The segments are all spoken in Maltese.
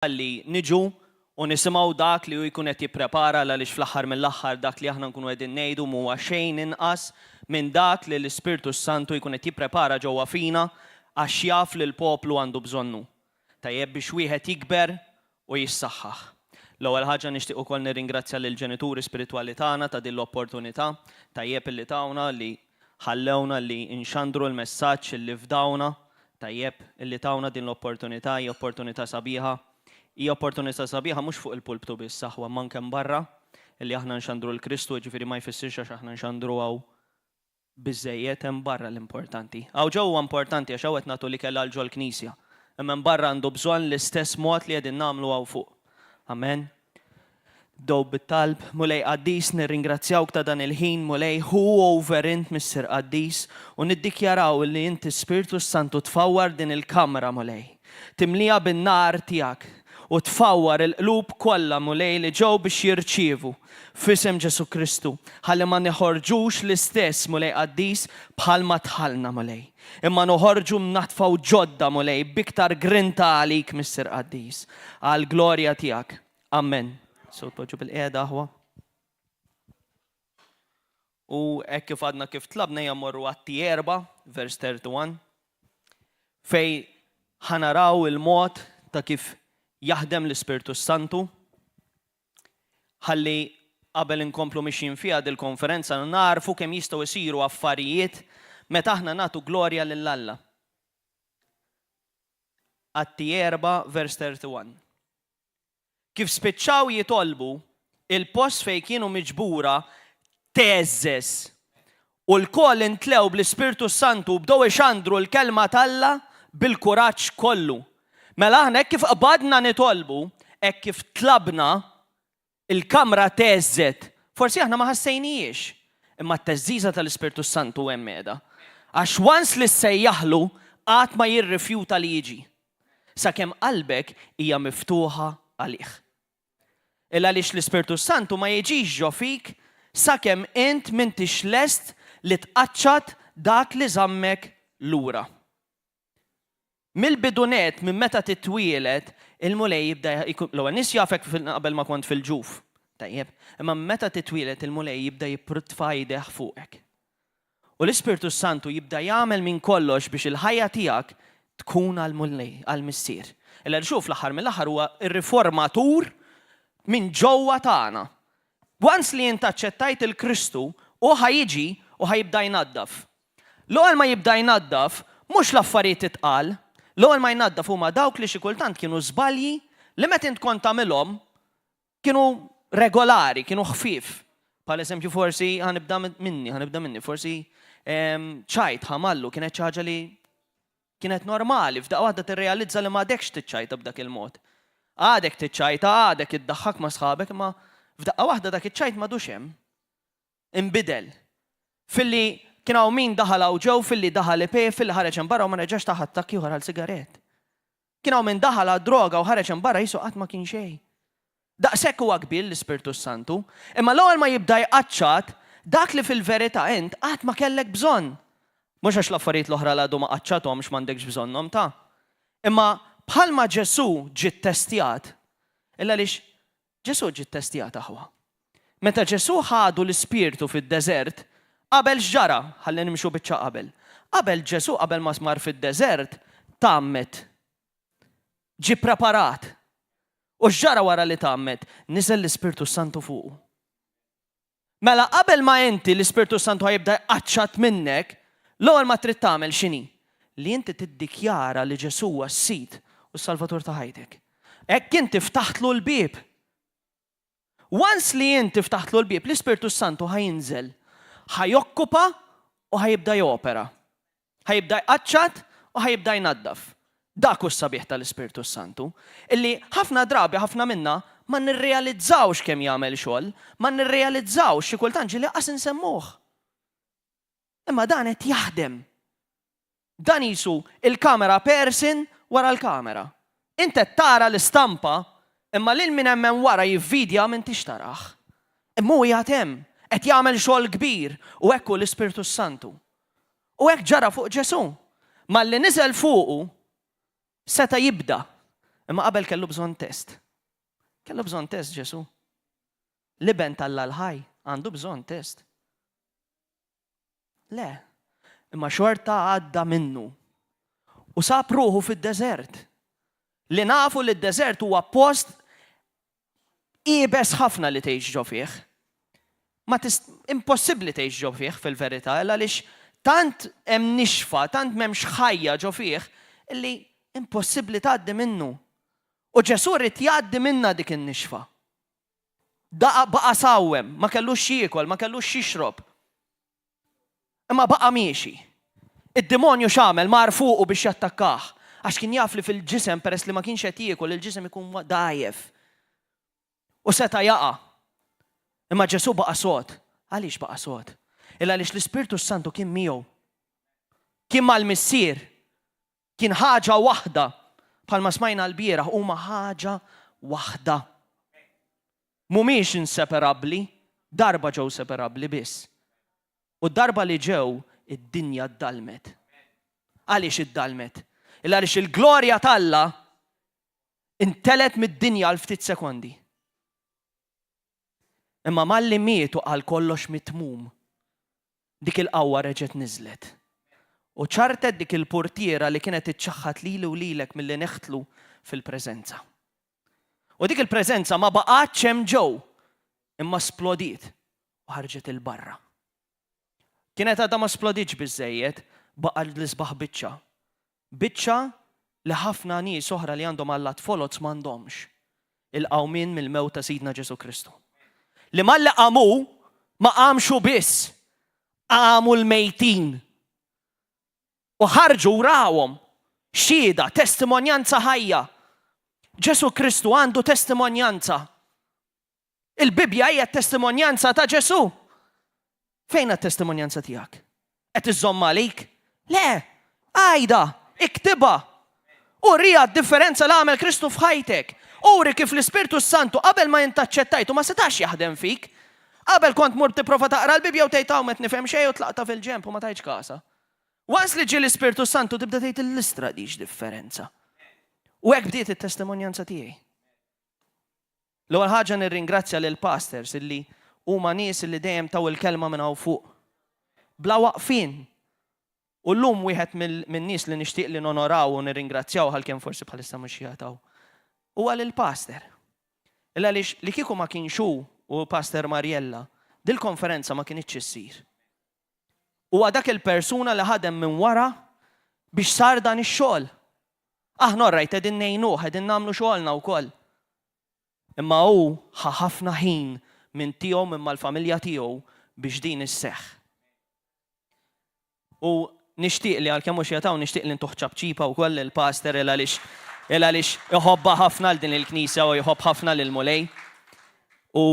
Ħalli niġu u nisimgħu dak li hu jkun qed jipprepara għaliex fl-aħħar mill-aħħar dak li aħna nkunu qegħdin ngħidu m'huwa xejn inqas minn dak li l-Ispirtu s-Santu jkun qed jipprepara ġewwa fina għax jaf li l-poplu għandu bżonnu. Tajjeb biex wieħed jikber u jissaħħaħ. L-ewwel ħaġa nixtieq ukoll nirringrazzja lill-ġenituri spiritwali tagħna ta' din l-opportunità tajjeb illi tawna li Ħallewna li nxandru l-messaġġ li fdawna, tajjeb illi tawna din l-opportunità, hija opportunità sabiħa. Hija opportunità sabiħa mhux fuq il-pulptu biss aħwa imma anke hemm barra, illi aħna nxandru 'l Kristu, jiġifieri ma jfissirx għax aħna nxandru hawn biżżejjed, hemm barra l-importanti. Hawn ġewwa huwa importanti għax hawn qed nagħtu l-ikel għal ġol-knisja, imma hemm barra għandu bżonn l-istess mod li qegħdin nagħmlu hawn fuq. Amen. Nibdew bit-talb. Mulej qaddis, nirringrazzjawk ta' dan il-ħin, Mulej, ħu over int Missier qaddis, u niddikjaraw li inti Spirtu s-Santu tfawwar din il-kamra, Mulej. Timliha bin-nar tiegħek u tfawwar il-qlub kollha, Mulej, li ġew biex jirċievu, f'isem Ġesù Kristu, ħalli ma neħorġux l-istess, Mulej qaddis, bħalma dħalna, Mulej. Imma noħorġu mnaddfa u ġodda, Mulej, b'iktar grinta għalik, Missier qaddis, għall-glorja tiegħek. Amen. So tpoġġu bil-qiegħda aħwa. U hekk kif għadna kif tlabna hija mmorru Atti 4, vers 31, fej ħanaraw il-mod ta' kif jaħdem l-Ispirtu Santu. Ħalli qabel inkomplu mixjin fiha dil-konferenza narfu kemm jistgħu jsiru affarijiet meta aħna nagħtu glorja lil Alla. Atti 4, vers 31. Kif spiċċaw jitolbu, il-post fejn kienu miġbura theżżeż, u lkoll intlew bl-Ispirtu s-Santu u bdew ixandru l-kelma t'Alla bil-kuraġġ kollu. Mela aħna hekk kif qbadna nitolbu, hekk kif tlabna, il-kamra theżżet. Forsi aħna ma ħassejnihiex, imma t-theżżiża tal-Ispirtu s-Santu hemm qiegħda. Għax once li ssejjaħlu, qatt ma jirrifjuta li jiġi. Sakemm qalbek hija miftuħa għalih. Il għaliex l-Ispirtu s-Santu ma jiġix ġo fik sakemm int m'intix lest li tqaċċat dak li żammek lura. Mill-bidu nett, minn meta titwieled, il-Mulej jibda l-ewwel nies jafek qabel ma kont fil-ġuf. Tajjeb, imma minn meta titwieled il-Mulej jibda jipprtfa jdejh fuqek. U l-Ispirtu s-Santu jibda jagħmel minn kollox biex il-ħajja tiegħek tkun għall-Mulej, għall-Missier. Illa li xu fl-aħħar mill-aħħar huwa r-riformatur minn ġewwa tagħna. Once li int aċċettajt il-Kristu, hu ħa jiġi u ħa jibda jnaddaf. L-ewwel ma jibda jnaddaf mhux l-affarijiet itqal, l-ewwel ma jnaddaf huma dawk li xi kultant kienu żbalji li meta int kont tagħmilhom kienu regolari, kienu ħfief. Bħal eżempju forsi ħa nibda minni, ħa nibda minni, forsi ċajt ħamallu kienet xi ħaġa li kienet normali, f'daqqa waħda tirrealizza li m'għadekx tiċċajta b'dak il-mod. Għadek tiċċajta, għadek iddaħħak ma' sħabek, imma f'daqqa waħda dak iċ-ċajt m'għadux hemm. Inbidel. Filli kien hawn min daħal hawn ġew, filli daħal ipejjep, filli ħareġ hemm barra u ma reġax taħ attakk ieħor għal sigarett. Kien hawn min daħal għad-droga u ħareġ hemm barra qisu qatt ma kien xejn. Daqshekk huwa kbir l-Ispirtu s-Santu. Imma l-ewwel ma jibda jqaċċat dak li fil-verità int qatt ma kellek bżonn. Mhux għax l-affarijiet l-oħra l-għadu ma qaċċathomx m'għandekx bżonnhom ta'. Imma bħalma Ġesù ġie ttestjat, illa għaliex Ġesù ġie ttestjat aħwa. Meta Ġesù ħadu l-Ispirtu fid-deżert, qabel x'ġara? Ħalli nimxu biċċa qabel. Qabel Ġesù qabel ma mar fid-deżert, tgħammed. Ġie preparat. U x'ġara wara li tgħammed? Niżel l-Ispirtu s-Santu fuqu. Mela qabel ma inti l-Ispirtu s-Santu ħa jibda jqaċċat minnek, l-ewwel ma trid tagħmel x'inhi? Li inti tiddikjara li Ġesù huwa s-Sid u s-Salvatur ta' ħajtek. Hekk inti ftaħtlu l-bieb. Once li inti ftaħtlu l-bieb, l-Ispirtu s-Santu ħa jinżel, ħa jokkupa u ħa jibda jopera. Ħa jibda jqaċċat u ħa jibda jnaddaf. Dak hu s-sabiħ tal-Ispirtu s-Santu, illi ħafna drabi ħafna minna ma nirrealizzawx kemm jagħmel xogħol, ma nirrealizzawx xi kultant ġieli qas insemmuh. Imma dan qed jaħdem. Dan qisu il-camera person wara l-kamera. Int qed tara l-istampa imma lil min hemm hemm wara jivvidja m'intix tarah. Imma hu qiegħed hemm, qed jagħmel xogħol kbir u hekk hu l-Ispirtu s-Santu. U hekk ġara fuq Ġesù. Malli niżel fuqu, seta' jibda. Imma qabel kellu bżonn test. Kellu bżonn test Ġesù. L-Iben t'Alla l-ħaj għandu bżonn test. Le. Imma xorta għadda minnu. U sab ruħu fid-deżert. Li nafu li d-deżert huwa post iebes ħafna li tgħix ġo fih. Ma tist impossibbli tgħix ġo fih fil-verità, għaliex tant hemm nixfa, tant m'hemmx ħajja ġo fih, illi impossibbli tgħaddi minnu. U Ġesù ried jgħaddi minnha dik in-nixfa. Daqa baqa' sawwem, ma kellux x'jiekol, ma kellux x'jixrob. Imma baqa' miexi. Id-demonju x'għamel? Mar fuqu biex jattakkah. Għax kien jaf li fil-ġisem, peress li ma kienx qed jiekol, il-ġisem ikun dgħajjef. U seta' jaqa'. Imma Ġesù baqa' sod. Għaliex baqa' sod? Il għaliex l-Ispirtu s-Santu kien miegħu. Kien mal-Missier. Kien ħaġa waħda. Bħalma smajna lbieraħ, huma ħaġa waħda. Mhumiex inseparabbli, darba ġew separabbli biss. U d-darba li ġew, id-dinja ddalmet. Għaliex iddalmet? Il għaliex il-glorja t'Alla intelgħet mid-dinja għal ftit sekondi. Imma malli miet u qal kollox mitmum, dik il-qawwa reġgħet niżlet. U ċarrtet dik il-purtiera li kienet iċċaħħad lili u lilek milli neħtlu fil-preżenza. U dik il-preżenza ma baqgħetx hemm ġew, imma splodiet u ħarġet 'il barra. Kienet għadha ma splodietx biżżejjed, baqgħet l-isbaħ biċċa. Biċċa li ħafna nies oħra li għandhom allat foloz m'għandhomx. Il-qawmien mill-mewt ta' Sidna Ġesù Kristu. Li malli qam hu, ma qamx hu biss, qamu l-mejtin. U ħarġu u rawhom. Xhieda, testimonjanza ħajja. Ġesù Kristu għandu testimonjanza. Il-Bibbja hija t-testimonjanza ta' Ġesù. Fejn t-testimonjanza tiegħek? Qed iżżomm għalik? Le! Għidha! Iktibha! Uriha d-differenza li għamel Kristu f'ħajtek. Uri kif l-Ispirtu s-Santu qabel ma int aċċettajtu ma setax jaħdem fik. Qabel kont tmur tipprova taqra l-Bibbja u tgħid hawn m'qed nifhem xejn u tlaqtha fil-ġenb u ma tajtx kasha. Once li ġie l-Ispirtu s-Santu tibda tgħid l-istra dix differenza. U hekk bdiet it-testimonjanza tiegħi. L-ewwel ħaġa nirringrazzja lill-pastors illi huma nies illi dejjem taw il-kelma minn hawn fuq. Bla waqfien. U llum wieħed min-nies li nixtieq li nonoraw u nirringrazzjaw għalkemm forsi bħalissa mhux qiegħed hawn, huwa lill-pastor. Il għaliex li kieku ma kienx hu u Pastor Mariella, dil-konferenza ma kinitx issir. Huwa dak il-persuna li ħadem minn wara biex sar dan ix-xogħol. Aħna orrajt qegħdin ngħinuh, qegħdin nagħmlu xogħolna wkoll. Imma hu ħa ħafna ħin minn tiegħu minn mal-familja tiegħu biex din isseħħ. U nixtieq li għalkemm mhux qiegħed hawn nixtieq li ntuh ċapċipa wkoll lill-pastor il għaliex il għaliex iħobbha ħafna 'l din il-knisja u jħobb ħafna lill-Mulej. U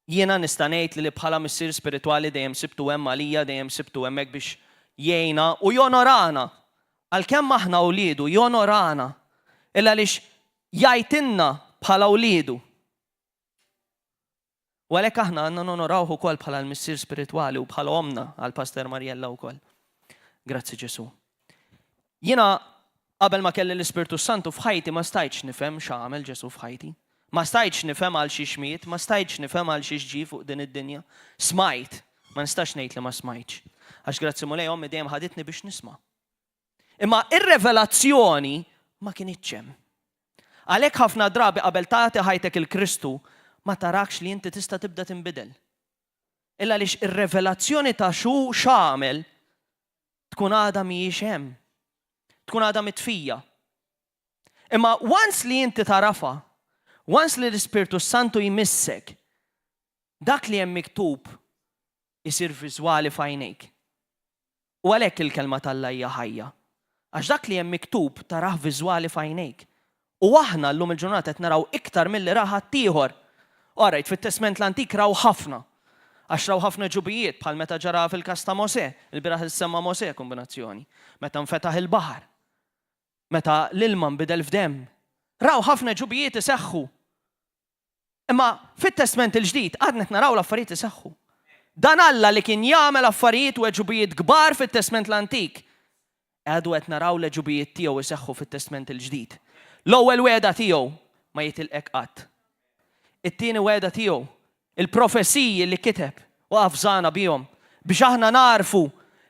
Jiena nista' ngħid li bħala missier spiritwali dejjem sibtu hemm għalija, dejjem sibtu hemmhekk biex jgħinna u jonorana. Għalkemm aħna wliedu, jonorana. Il għaliex jgħajtilna bħala wliedu. U għalhekk aħna għandna nonorawh ukoll bħala l-missier spiritwali u bħala ommna għal Pastor Mariella wkoll. Grazzi Ġesù. Jiena qabel ma kelli l-Ispirtu s-Santu f'ħajti ma stajtx nifhem x'għamel Ġesù f'ħajti. Ma stajtx nifhem għal xiex miet, ma stajtx nifhem għal xiex ġie fuq din id-dinja. Smajt, ma nistax ngħid li ma smajtx. Għax grazzi Mulej ommi dejjem ħaditni biex nisma'. Imma ir-revelazzjoni ma kinitx hemm. Għalhekk ħafna drabi qabel tagħti ħajtek 'il Kristu ma tarakx li inti tista' tibda tinbidel. Illa għaliex ir-revelazzjoni ta' x'hu x'għamel tkun għadha mhijiex hemm. Tkun għadha mitfija. Imma once li inti tagħrafha, once li l-Ispirtu s-Santu jmissek, dak li hemm miktub isir viżwali f'għajnejk. U għalhekk il-kelma t'Alla hija ħajja. Għax dak li hemm miktub tarah viżwali f'għajnejk. U aħna llum il-ġurnata qed naraw iktar milli ra ħaddieħor. Alright, fit-Testment l-Antik raw ħafna. Għax raw ħafna ġubijiet, bħal meta ġara fil-każ ta' Mosè. Ilbieraħ issemma Mosè kombinazzjoni. Meta nfetaħ il-baħar. Meta l-ilma nbidel f'demm. Raw ħafna ġubijiet iseħħu. Imma fit-Testment il-Ġdid għadna qed naraw l-affarijiet iseħħu. Dan Alla li kien jagħmel affarijiet u għeġubijiet kbar fit-Testment l-Antik, għadu qed naraw l-għeġubijiet tiegħu jseħħu fit-Testment il-Ġdid. L-ewwel wegħda tiegħu ma jitilqek qatt. It-tieni wegħda tiegħu, il-profeziji li kiteb u avżana bihom biex aħna narfu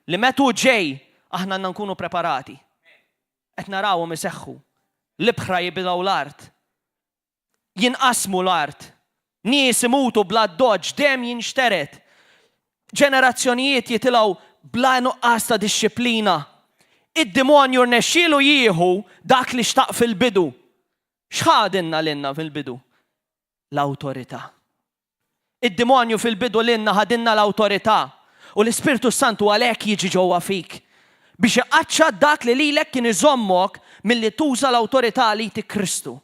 li meta hu ġej aħna għandna nkunu preparati. Qed narawhom iseħħu. L-ibħra jibilgħu l-art. Jinqasmu l-art. Nies imutu bl-addoċċ, demm jinxtered. Ġenerazzjonijiet jitilgħu bla nuqqas ta' dixxiplina. Id-dimonju rnexxielu jieħu dak li xtaq fil-bidu. X'ħadilna lilna fil-bidu? L-awtorità. Id-dimonju fil-bidu lilna ħadilna l-awtorità. U l-Ispirtu s-Santu għalhekk jiġi ġewwa fik. Biex iqaċċat dak li lilek kien iżommok milli tuża l-awtorità li jtik Kristu.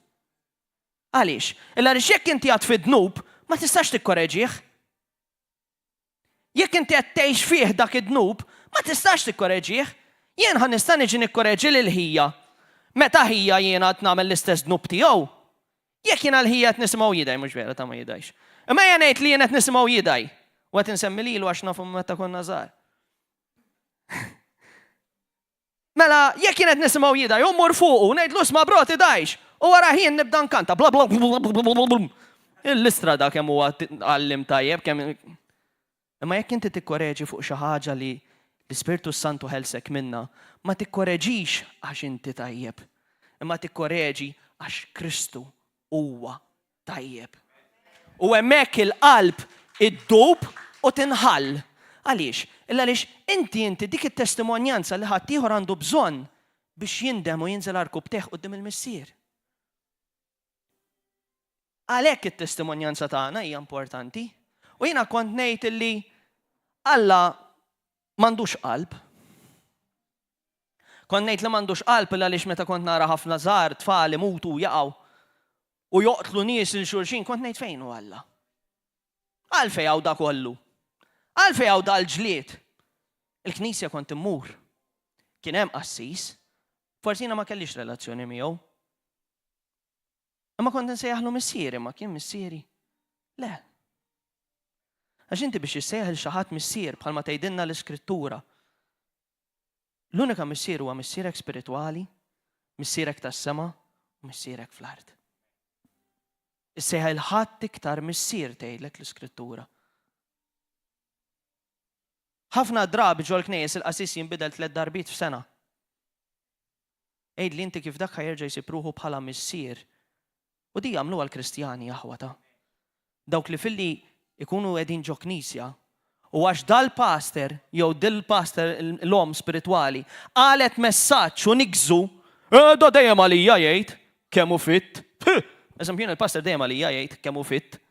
Għaliex? Illa għaliex jekk inti għad fid-dnub, ma tistax tikkoreġih. Jekk inti qed tgħix fih dak id-dnub, ma tistax tikkoreġih. Jien ħa nista' niġi nikkoreġi lil ħija meta ħija jiena qed nagħmel l-istess dnub tiegħu. Jekk jiena l-ħija qed nisimgħu jidgħi, mhux vera ta' ma jidgħix. Imma ejja ngħid li jien qed nisimgħu jidgħi u qed insemmi lilu għax nafu meta konna żgħar. Mela, jekk jien qed nisimgħu jidgħi u mmur fuqu u ngħidlu isma' bro tidgħix u wara ħin nibda nkanta bla bla bla bla bla bla. Il-listra da kemm huwa għallim tajjeb kemm Imma jekk inti tikkoreġi fuq xi ħaġa li l-Ispirtu s-Santu ħelsek minnha, ma tikkoreġix għax inti tajjeb, imma tikkoreġi għax Kristu huwa tajjeb. U hemmhekk il-qalb iddub u tinħall. Għaliex? Illa għaliex inti inti dik it-testimonjanza li ħaddieħor għandu bżonn biex jindem u jinżel għarkupptejh quddiem il-Missier. Għalhekk it-testimonjanza tagħna hija importanti. U jiena kont ngħid illi Alla m'għandux qalb. Kont ngħid li m'għandux qalb illa għaliex meta kont nara ħafna żgħar, tfal imutu u jaqgħu u joqtlu nies lil xulxin, kont ngħid fejn hu Alla? Għalfejn hawn da kollu? Għalfejn hawn dal-ġlied? Il-knisja kont immur. Kien hemm qassis, forsi jiena ma kellix relazzjoni miegħu. Imma kont insejjaħlu missieri, ma kien missieri. Le. Għax inti biex issejjaħ il xi ħadd missier bħalma tgħidilna l-Iskrittura, L-unika missier huwa missierek spiritwali, missierek tas-sema u missierek fl-art. Issejħa il-ħadd iktar missier tgħidlek l-Iskrittura. Ħafna drabi ġol-knejjes il-qassis jinbidel tlett darbiet f'sena. Għidli inti kif dak ħa jerġa' jsib ruħu bħala missier. U di jagħmluha l-Kristjani aħwa ta'. Dawk li filli jkunu qegħdin ġo knisja u għax dal-pastor jew dil-pastor l-omm spiritwali qalet messaġġ u niggżu, eh da dejjem għalija jgħid kemm hu fit. Eżempju jien il-pastor dejjem għalija jgħid kemm hu fit.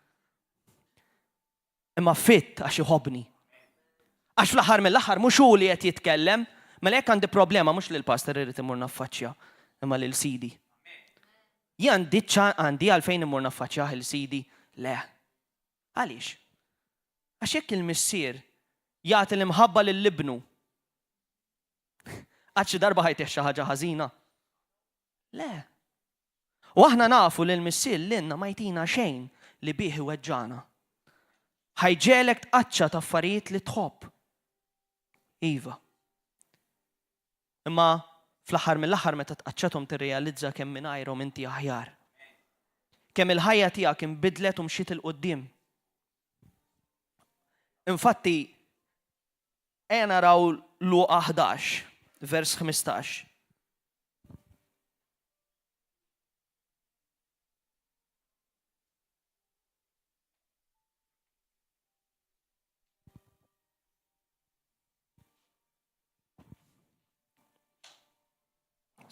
Imma fit għax iħobbni. Għax fl-aħħar mill-aħħar mhux hu li qed jitkellem, mela jekk għandi problema mhux lill-pastor irrid immur naffaċċja, imma lil Sidi. Jien għandi għandi għalfejn immur naffaċċjah il Sidi? Le. Għaliex? Għax jekk il-missier jagħti l-imħabba lil ibnu, qatt xi darba ħa jtih xi ħaġa ħażina? Le. U aħna nafu li l-Missier lilna ma jtina xejn li bih iweġġagħna. Ħa jġegħlek tqaċċat affarijiet li tħobb. Iva. Imma fl-aħħar mill-aħħar meta tqaċċathom tirrealizza kemm mingħajrhom inti aħjar. Kemm il-ħajja tiegħek inbidlet u mxiet 'il quddiem. Infatti, ejja naraw Luqa 11, vers 15.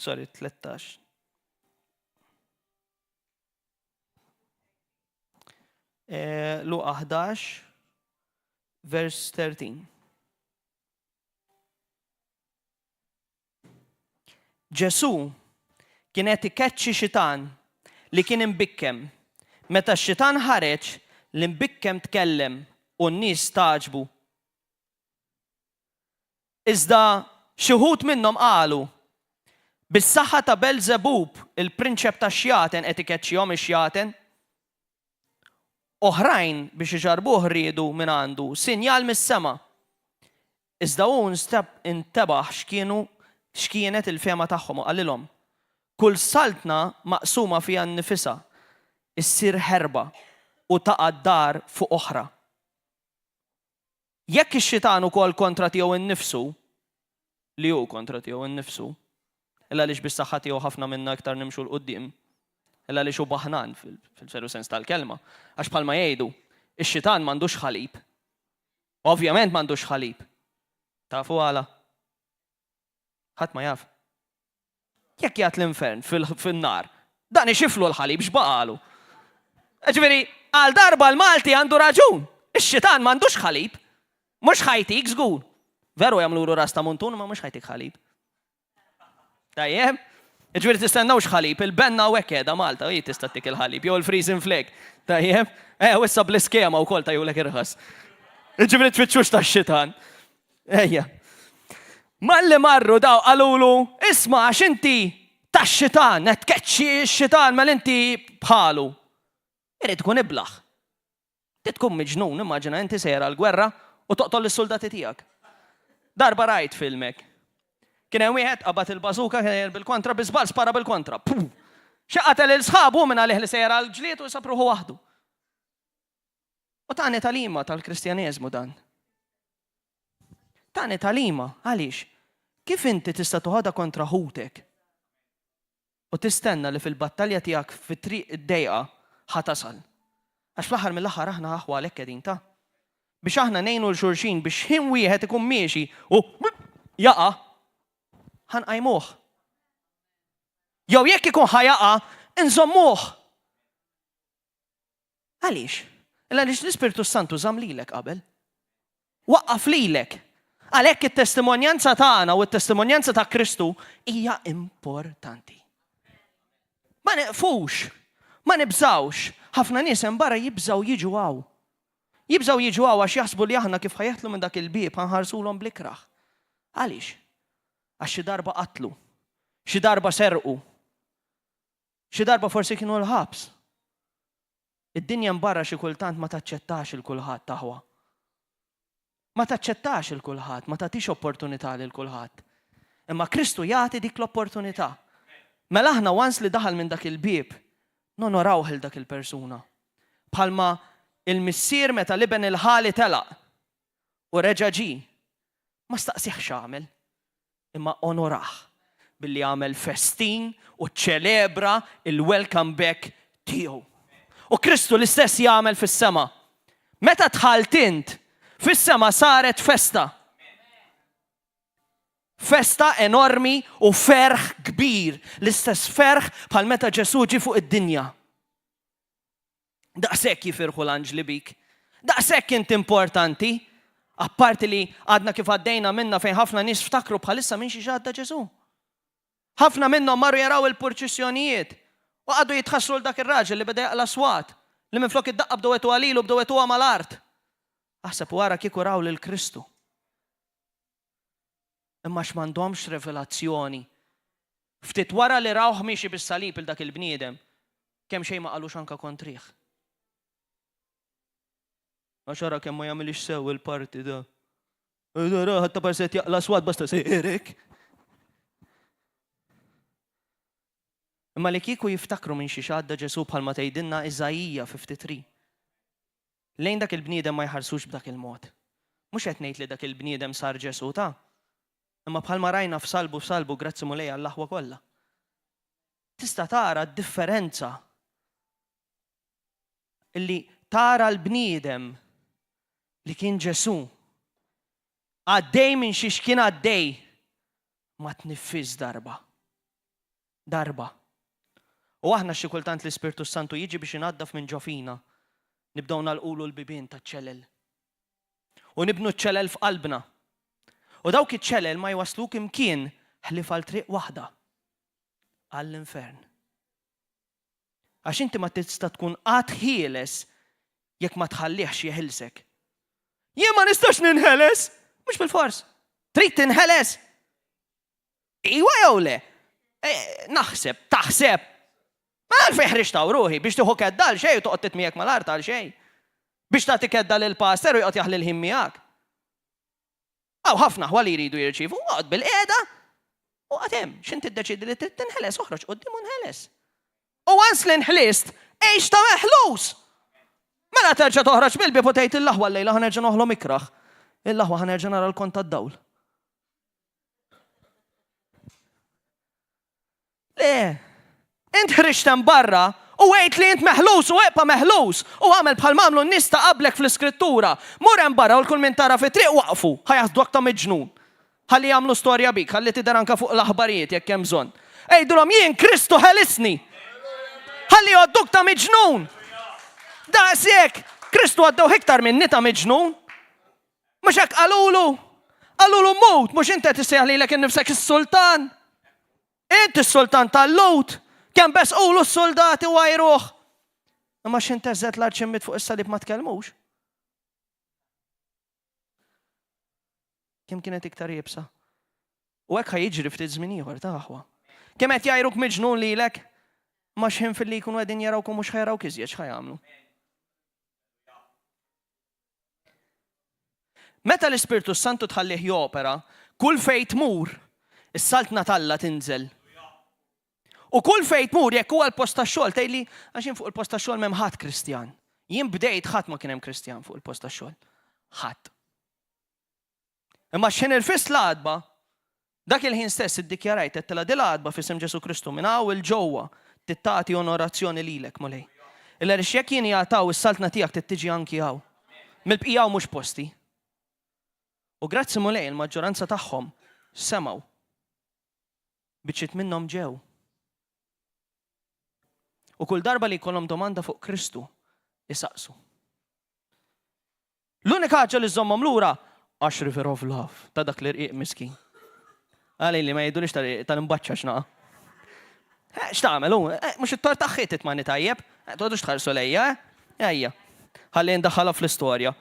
Sorry, 13. Eh, Luqa 11, vers 13. Ġesù kien qed ikeċċi xitan li kien imbikkem. Meta x-xitan ħareġ, l-imbikkem tkellem u n-nies stagħġbu. Iżda xi wħud minnhom qalu, Bis-saħħa ta' Belżebub, il-prinċep tax-xjaten qed ikeċċihom ix-xjaten. Oħrajn biex iġarrbuh riedu mingħandu sinjal mis-sema. Iżda hu intebaħ x'kienu x'kienet il-fehma tagħhom u qalilhom, Kull saltna maqsuma fiha nnifisha ssir ħerba u taqa' dar fuq oħra. Jekk ix-xitan ukoll kontra tiegħu nnifsu, li hu kontra tiegħu nnifsu, il għaliex bis-saħħa tiegħu ħafna minna iktar nimxu 'l quddiem, il għaliex hu baħnan fil-veru sens tal-kelma, għax bħalma jgħidu, ix-xitan m'għandux ħalib. Ovvjament m'għandux ħalib. Tafu għala? Ħadd ma jaf. Jekk qiegħed l-infern fin-nar, dan ixiflu l-ħalib x'baqagħlu? Ġifieri, għal darba l-Malti għandu raġun. Ix-xitan m'għandux ħalib. Mhux ħa jtik żgur. Veru jagħmlulu ras ta' muntun imma mhux ħa jtik ħalib. Tajjeb? Ġifieri tistennewx ħalib, il-benna hawnhekk qiegħda Malta, hi tista' ttik il-ħalib, jew il-freezing flake. Tajjeb? Eh, u issa bl-iskema wkoll tajulek irħas. Ġifieri tfittxux tax-xitan. Ejja. Malli marru daw qalulu, isma' għax inti tax-xitan, qed tkeċċi x-xitan mela inti bħalu. Irid ikun iblah. Trid tkun miġnun, immaġina inti sejjer għall-gwerra u toqtol lis-suldati tiegħek. Darba rajt film hekk. Kien hemm wieħed qabad il-bażuka kien sejjer bil-kontra, bi żball spara bil-kontra. Puh! Xi qatel 'il sħabu minn għalih li sejjer għall-ġlied u jsab ruħu waħdu. U tani tagħlima tal-Kristjaneżmu dan. Tani tagħlima, għaliex? Kif inti tista' toħodha kontra ħutek u tistenna li fil-battalja tiegħek fit-triq id-dejqa ħa tasal? Għax fl-aħħar mill-aħħar aħna aħwa għalhekk qegħdin ta'. Biex aħna ngħinu 'l xulxin biex x'ħin wieħed ikun miexi u jaqa', ħa nqajmuh. Jew jekk ikun ħa jaqa', inżommuh. Għaliex? Għaliex l-Ispirtu s-Santu żamm lilek qabel. Waqqaf lilek. Għalhekk it-testimonjanza tagħna u t-testimonjanza ta' Kristu hija importanti. Ma neqfux, ma nibżgħux. Ħafna nies hemm barra jibżgħu jiġu hawn. Jibżgħu jiġu hawn għax jaħsbu li aħna kif ħa jeħtlu minn dak il-bieb ħa nħarsulhom bl-ikrah. Għaliex? Għax xi darba qatlu, xi darba serqu, Xi darba forsi kienu l-ħabs. Id-dinja hemm barra xi kultant ma taċċettax 'il kulħadd, aħwa. Ma taċċettax 'il kulħadd, ma tagħtix opportunità lil kulħadd. Imma Kristu jagħti dik l-opportunità. Mela aħna once li daħal minn dak il-bieb, nonorawh 'il dak il-persuna. Bħalma il-missier meta l-iben il-ħali telaq u reġa' ġie, ma staqsiehx x'għamel. imma onorah billi għamel festin u ċċelebra l-welcome back tiegħu. U Kristu l-istess jagħmel fis-sema. Meta dħalt int, fis-sema saret festa. Festa enormi u ferħ kbir, l-istess ferħ bħal meta Ġesù ġie fuq id-dinja. Daqshekk jifirħu l-anġli bik. Daqshekk int importanti. Apparti li għadna kif għaddejna minnha fejn ħafna nies ftakru bħalissa minn xiex għadda Ġesù. Ħafna minnhom marru jaraw il-purċissjonijiet u qagħdu jitħassru 'l dak ir-raġel li beda jaqla' swat, li minflok id-daqqa bdew jagħtuha lilu bdew jagħtuha mal-art. Aħseb u ara kieku raw lil Kristu. Imma għax m'għandhomx rivelazzjoni. Ftit wara li rawh miexi bis-salib 'il dak il-bniedem, kemm xejn ma qalux anke kontrih. Għax ara kemm ma jagħmilix sew il-parti da. Ara ħadd ta' parsi qed jaqla' swat basta sejjerek. Imma li kieku jiftakru minn xiex għadda Ġesù bħalma tgħidilna Iżaija 53. Lejn dak il-bniedem ma jħarsux b'dak il-mod. Mhux qed ngħid li dak il-bniedem sar Ġesù ta'. Imma bħalma rajna f'Salbu f'Salbu grazzi Mulej għall-aħwa kollha. Tista' tara d-differenza illi tara l-bniedem li kien Ġesù għaddej minn xiex kien għaddej ma tniffis darba. Darba. U aħna xi kultant l-Ispirtu s-Santu jiġi biex inaddaf minn ġo fina, nibdew nagħlqulu l-bibien taċ-ċelel. U nibnu ċ-ċelel f'qalbna. U dawk iċ-ċelel ma jwassluk imkien ħlief għal triq waħda, għall-infern. Għax inti ma tista' tkun qatt ħieles jekk ma tħallihx jeħilsek. Jien ma nistax ninħeles! Mhux bilfors. Trid tinħeles? Iwa jew le? Eh, naħseb, taħseb. Ma għalfejn ħriġt ruħi biex tieħu kedda għal xejn u toqgħod titmiegħek mal-art għal xejn. Biex tagħti kedda lil pastor u joqgħod jaħli l-ħin miegħek. Hawn ħafna aħwa li jridu jirċievu, oqgħod bil-qiegħda. U għad hemm, x'int tiddeċiedi li trid tinħeles, oħroġ quddiem u nħeles. U once li nħlist, għix ta' meħlus! Mela terġa' toħroġ mill-bieb u tgħid il-aħwa llejla ħa nerġa' noħlom ikrah. Il-aħwa ħa nerġa' nara l-kont tad-dawl. Le, int ħriġt hemm barra u għidt li int meħlus u eqpa' meħlus u agħmel bħalma għamlu n-nies ta' qablek fl-Iskrittura. Mur hemm barra u 'l kull min tara fit-triq waqqfu, ħa jaħsduk ta' miġnun. Ħalli jagħmlu storja bik, ħalli tidher anke fuq l-aħbarijiet jekk hemm bżonn. Għidulhom jien Kristu ħelisni! Ħalli jgħodduk ta' miġnun! Daqshekk! Kristu għaddewh iktar minni ta' miġnun. Mhux hekk qalulu? Qalulu mut, mhux int qed issejjaħ lilek innifsek is-sultan? Int is-sultan tal-Lhud! Kemm besqulu s-suldati u għajruh! Imma x'int teżżet l-arċimmiet fuq is-salib ma tkellmux. Kemm kienet iktar iebsa. U hekk ħa jiġri ftit żmien ieħor ta' aħwa. Kemm qed jgħajruk miġnun lilek? Ma x'ħin filli jkunu qegħdin jarawk u mhux ħa jarawk iżjed x'ħa jagħmlu. Meta l-Ispirtu s-Santu tħallih jopera, kull fejn tmur, is-Saltna t'Alla tinżel. U kull fejn tmur, jekk huwa l-post tax-xogħol, tgħidli, għax jien fuq il-post tax-xogħol m'hemm ħadd Kristjan. Jien bdejt ħadd ma kien hemm Kristjan fuq il-post tax-xogħol. Ħadd. Imma x'ħin irfist l-għatba, dak il-ħin stess iddikjarajt, għedtilha, Dil-għatba f'isem Ġesù Kristu minn hawn 'il ġewwa trid tagħti onorazzjoni lilek, Mulej. Illa għaliex jekk jien qiegħed hawn, is-saltna tiegħek trid tiġi anki hawn. Mill-bqija hawn mhux posti. U grazzi Mulej, il-maġġoranza tagħhom semgħu. Biċċiet minnhom ġew. U kull darba li jkollhom domanda fuq Kristu, isaqsu. L-unika ħaġa li żżommhom lura għax River of Love ta' dak l-irqiq miskin. Għalli li ma jgħidulix tal-imbaċċa x'naqa'. Eh, x'tagħmel hu? Eh, mhux it-tort tagħhi titmani tajjeb. Eh, toqgħodux tħarsu lejja, eh? Ejja. Ħalli ndaħħalha fl-istorja.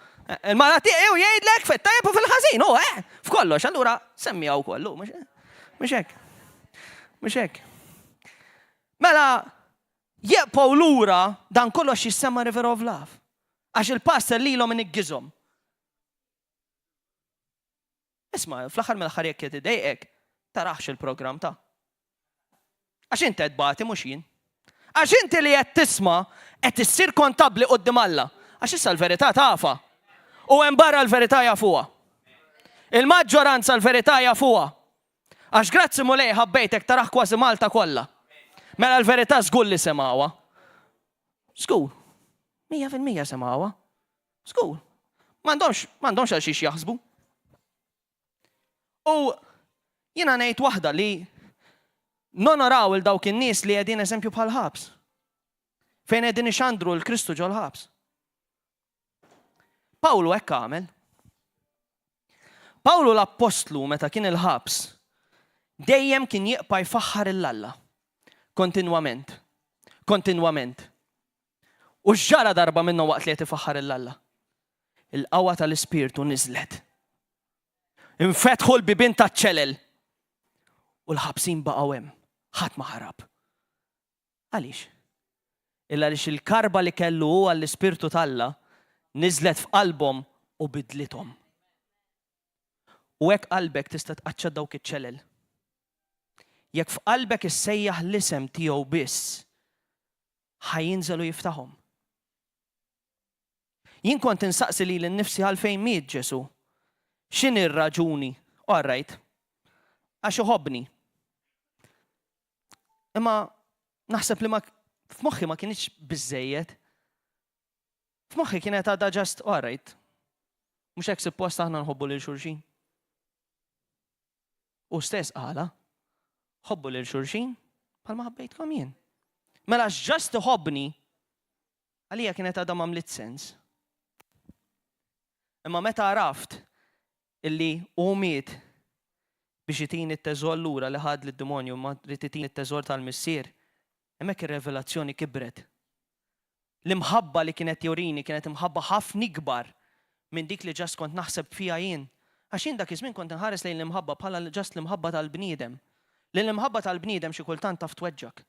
Il-mara tiegħi u jgħidlek fit-tajjeb u fil-ħażin, hu, eh? F'kollox, allura semmiha wkoll, mhux hekk. Mhux hekk. Mela, Jibqgħu lura dan kollu għax jissemma River of Love. Għax il-pastor lilhom iniggizhom. Isma', fl-aħħar mill-aħħar jekk qed idejqek, taraħx il-programm ta'. Għax inti qed tbati mhux jien. Għax inti li qed tisma' qed issir kontabbli quddiem Alla. Għax issa l-verità tafha. U hemm barra l-verità jafuha. Il-maġġoranza l-verità jafuha. Għax grazzi Mulej ħabbejtek tarah kważi Malta kollha. Mela l-verità żgur li semgħuha. Żgur. 100% semgħuha. Żgur. M'għandhomx m'għandhomx għal xiex jaħsbu. U jiena ngħid waħda li nonoraw il dawk in-nies li qegħdin eżempju bħal ħabs. Fejn qegħdin ixandru l-Kristu ġol-ħabs. Pawlu hekk għamel. Pawlu l-appostlu meta kien il-ħabs dejjem kien jibqa' jfaħħar 'il Alla. Kontinwament. Kontinwament. U x'ġara darba minnhom waqt li qed ifaħħar 'il Alla? Il-qawwa tal-Ispirtu niżlet. Infetħu l-bibien taċ-ċelel u l-ħabsin baqgħu hemm. Ħadd ma ħarab. Għaliex? Il għaliex il-karba li kellu hu għall-Ispirtu t'Alla niżlet f'qalbhom u bidlithom. U hekk qalbek tista' tqaċċat dawk iċ-ċelel. Jekk f'qalbek issejjaħ l-isem tiegħu biss, ħa jinżel u jiftaħhom. Jien kont insaqsi lili nnifsi għalfejn miet Ġesù. X'inhi r-raġuni? All right. Għax iħobbni. Imma naħseb li ma f'moħħi ma kienx biżejjed. F'moħħi kienet għadha just all right. Mhux hekk suppost aħna nħobbu lil xulxin. U stess qala, ħobbu lil xulxin bħalma ħabbejtkom jien. Mela just iħobbni għalija kienet għadha m'għamlit sens. Imma meta għaraft illi hu miet biex itini t-teżor lura li ħad lid-demonju imma ried itini t-teżor tal-Missier, hemmhekk ir-revelazzjoni kibret. L-imħabba li kien qed jurini kienet imħabba ħafna ikbar minn dik li just kont naħseb fiha jien. Għax jien dak iż-żmien kont inħares lejn l-imħabba bħala just l-imħabba tal-bniedem. Li l-imħabba tal-bniedem xi kultant taf tweġġgħek.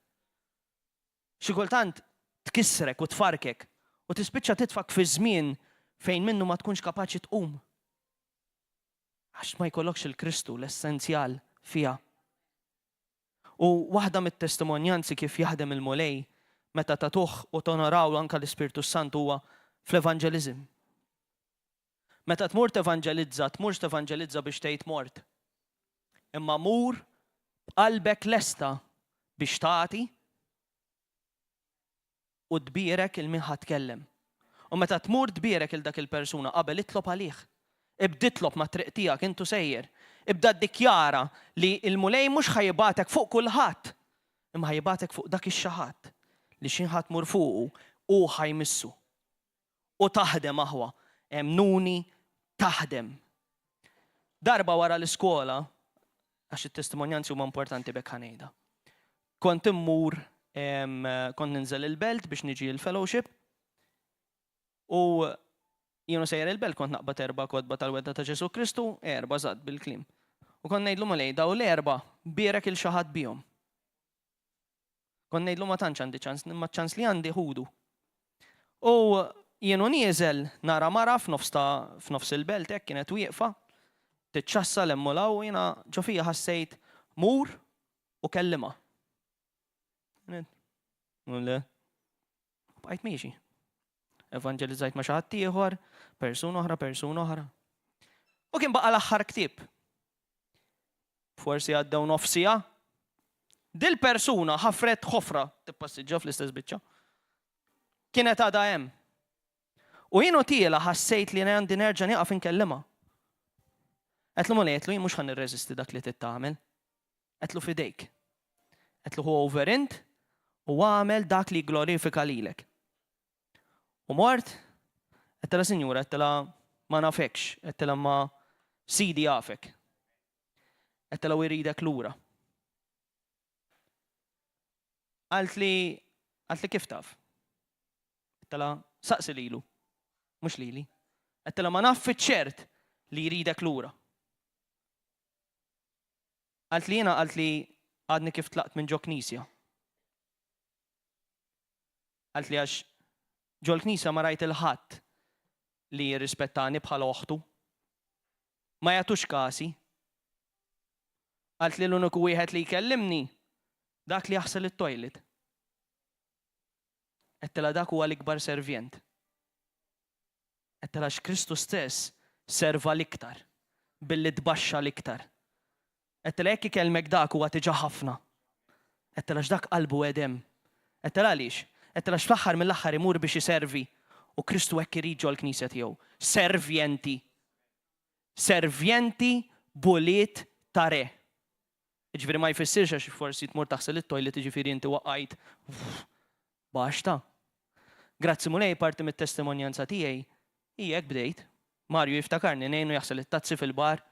Xi kultant tkissrek u tfarrkek u tispiċċa titfgħek fi żmien fejn minnu ma tkunx kapaċi tqum. Għax ma jkollokx il-Kristu, l-essenzjal, fiha. U waħda mit-testimonjanzi kif jaħdem il-Mulej meta tagħtuh u tonoraw anke l-Ispirtu s-Santu huwa fl-evanġeliżm. Meta tmur tevanġelizza, tmurx tevanġelizza biex tgħid mort. Imma mur b'qalbek lesta biex tagħti u tbierek 'il min ħa tkellem. U meta tmur tbierek 'il dak il-persuna qabel itlob għalih. Ibda itlob mat-triq tiegħek int u sejjer. Ibda ddikjara li l-Mulej mhux ħa jibgħatek fuq kulħadd, imma ħa jibgħatek fuq dak ix-xi ħadd li x'ħin ħa tmur fuqu hu ħa jmissu. U taħdem aħwa, emmnuni taħdem. Darba wara l-iskola, għax it-testimonjanzi huma importanti b'hekk ħa ngħidha. Kont immur kont ninżel il-belt biex niġi l-fellowship u jienu sejjer il-belt kont naqbad erba' kotba tal-wegħda ta' Ġesù Kristu, erba' żgħat bil-kliem. U kont ngħidlu Mulej daw l-erba' bierek il xi ħadd bihom. Kont ngħidlu ma tantx għandi ċans, imma ċ-ċans li għandi ħudu. U jien u nieżel nara mara f'nofs ta' f'nofs il-belt hekk kienet wieqfa tiċċassa 'l hemm u 'l hawn u jiena ġo fija ħassejt mur u kellimha. Le. Bqajt miexi. Evanġelizzajt ma' xi ħadd ieħor, persuna oħra, persuna oħra. U kien baqa' l-aħħar ktieb. Forsi għaddew nofs siegħa. Dil-persuna ħafret ħofra tippassiġġa fl-istess biċċa. Kienet għadha hemm. U jien u tiela ħassejt li għandi nerġa' nieqaf inkellimha. Għedtlu Mulej, għedtlu jien mhux ħa nirreżisti dak li trid tagħmel. Għedtlu f'idejk. Għedtlu ħu over int u agħmel dak li jigglorifika lilek. U mort, għedtilha sinjura, għedtilha ma nafekx, għedtilha ma sidi jafek. Għedtilha u jridek lura. Qaltli, qaltli kif taf? Għedtilha saqsi lilu, mhux lili. Għedtilha ma naf fiċ-ċert li jridek lura. Qaltli jiena qaltli għadni kif tlaqt minn ġo knisja. Qaltli għax ġol-knisja ma rajt il-ħadd li jirrispettani bħala oħtu. Ma jagħtux kasi. Qaltli l-uniku wieħed li jkellimni dak li jaħsel it-toilet. Għedtilha dak huwa l-ikbar servjent. Għedtilha għax Kristu stess serva l-iktar, billi tbaxxa l-iktar. Għedtilha jekk ikellmek dak huwa diġà ħafna. Għedtilha għax dak qalbu għedem. Għedtilha għaliex? Għedtilha għax fl-aħħar mill-aħħar imur biex iservi u Kristu hekk irid ġol-Knisja tiegħu. Servjenti. Servjenti b'ulied ta' re. Jiġifieri ma jfissirx għax forsi tmur taħsel it-toilet jiġifieri inti waqajt baxx ta'. Grazzi Mulej parti mit-testimonjanza tiegħi hi hekk bdejt. Mario jiftakarni ngħinu jaħsel it-tazzi fil-bar.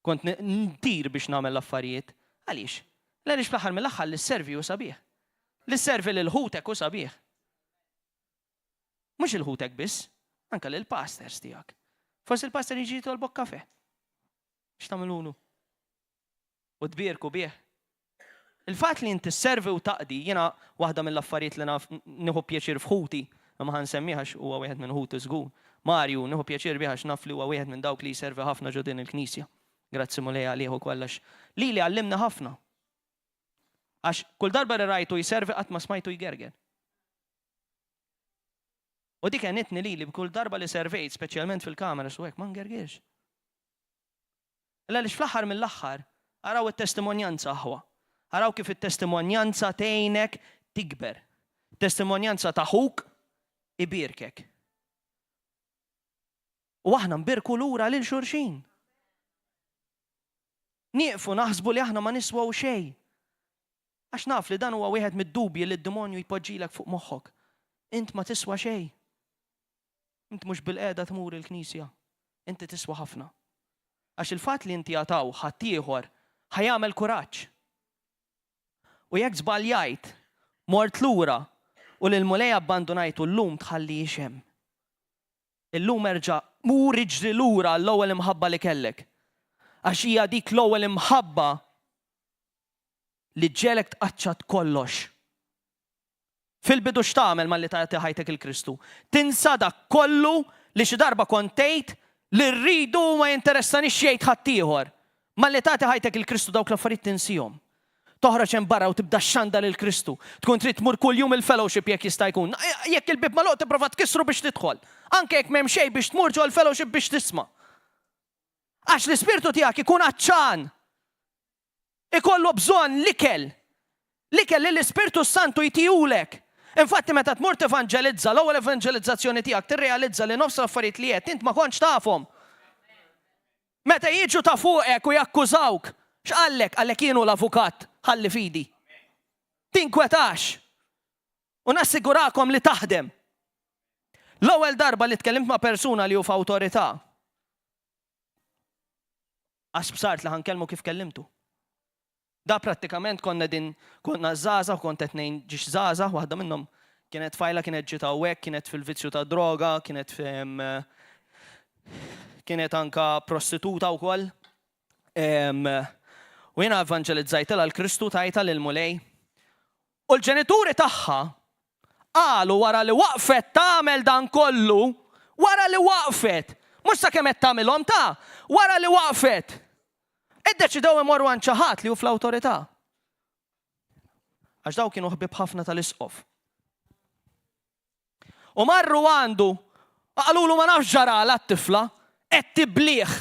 Kont ntir biex nagħmel l-affarijiet. Għaliex? Għaliex fl-aħħar mill-aħħar li sservi hu sabiħ. Li sservi lil ħutek hu sabiħ. Mhux il ħutek biss, anke lill-pastors tiegħek. Forsi l-pastor jiġi jitolbok kafe. X'tagħmilulu? U tbierku bih. Il-fatt li inti sservi u taqdi, jiena waħda mill-affarijiet li naf nieħu pjaċir f'ħuti, imma ħa nsemmih għax huwa wieħed minn ħuti żgur. Marju, nieħu pjaċir bih għax naf li huwa wieħed minn dawk li jservi ħafna ġo din il-knisja. Grazzi Mulej għalih ukoll għax lili għallimni ħafna. Għax kull darba li rajtu jservi qatt ma smajtu jgerger. U dik għenitni lili b'kull darba li servejt, speċjalment fil-kamera su hekk, ma ngergirx. Għaliex fl-aħħar mill-aħħar, araw it-testimonjanza aħwa. Araw kif it-testimonjanza tgħinek tikber. Testimonjanza ta' ħuk ibierkek. U aħna nbierku lura lil xulxin. Nieqfu naħsbu li aħna ma niswew xejn. Għax naf li dan huwa wieħed mid-dubji li d-demonju jpoġġilek fuq moħħok. Int ma tiswa xejn. Int mhux bilqiegħda tmur il-knisja. Inti tiswa ħafna. Għax il-fatt li inti għad hawn ħaddieħor ħa jagħmel kuraġġ. U jekk żbaljajt, mort lura u lill-Mulej abbandunajtu llum tħallihiex hemm. Illum erġa' mur iġri lura għall-ewwel imħabba li kellek. Għax hija dik l-ewwel imħabba li ġġegħlek tqaċċat kollox. Fil-bidu x'tagħmel malli tagħti ħajtek 'il Kristu? Tinsa dak kollu li xi darba kont tgħid li rridu u ma jinteressanix x'jgħid ħaddieħor. Malli tagħti ħajtek 'il Kristu dawk l-affarijiet tinsihom. Toħroġ hemm barra u tibda xxandar lil Kristu. Tkun trid tmur kuljum il-fellowship jekk jista' jkun. Jekk il-bieb magħluq tipprova tkissru biex tidħol. Anke jekk m'hemm xejn biex tmur ġol-fellowship biex tisma'. Għax l-ispirtu tiegħek ikun għatxan. Ikollu bżonn l-ikel. L-ikel li l-Ispirtu s-Santu jtihulek. Infatti meta tmur tevanġelizza, l-ewwel evanġelizzazzjoni tiegħek tirrealizza li nofs l-affarijiet li għedt int ma kontx tafhom. Meta jiġu ta' fuqek u jakkużawk, x'qallek? Qallek jien hu l-avukat, ħalli f'idi. Tinkwetax. U nassigurakom li taħdem. L-ewwel darba li tkellimt ma' persuna li hu f'awtorità, għax bsart li ħa nkellmu kif kellimtu. Da prattikament konna din konna żgħażagħ, kont qed ngħin ġiex żgħażagħ, waħda minnhom kienet tfajla kienet ġiet hawnhekk, kienet fil-vizzju tad-droga, kienet kienet anka prostituta wkoll. U jiena evanġelizzajtilha l-Kristu tajtha lill-Mulej. U l-ġenituri tagħha qalu wara li waqfet tagħmel dan kollu, wara li waqfet, mhux sakemm qed tagħmilhom ta, wara li waqfet, iddeċidew imorru għand xi ħadd li hu fl-awtorità. Għax daw kienu ħbieb ħafna tal-isqof. U marru għandu, qalulu ma nafx ġarala t-tifla, qed tiblih.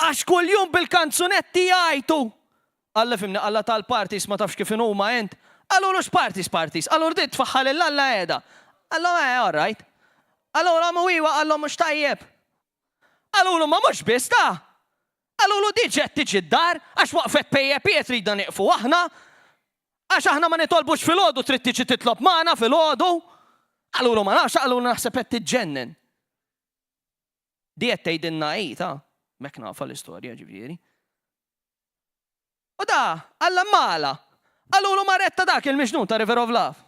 Għax kuljum bil-kanzunetti jgħajtu! Alla fhimni, Alla tal-parties ma tafx kif inhuma int. Qalulu x'parties parties? Qalulu din tfaħħar lil Alla qiegħda. Qallhom eh all right. Qalulhom u iwa qallhom mhux tajjeb. Qalulu ma mhux biss ta! Qalulu di ġet tiġi d-dar għax waqfet pejjep hi tridna nieqfu aħna. Għax aħna ma nitolbux filgħodu trid tiġi titlob magħna filgħodu. Qalulu ma nafx, qalulu naħseb qed tiġġennen. Di qed tgħidilna hi ta', m'hekk nafha l-istorja ġifieri. U da, Alla mala. Qalulu marret ta' dak il-miġnun ta' River of Love.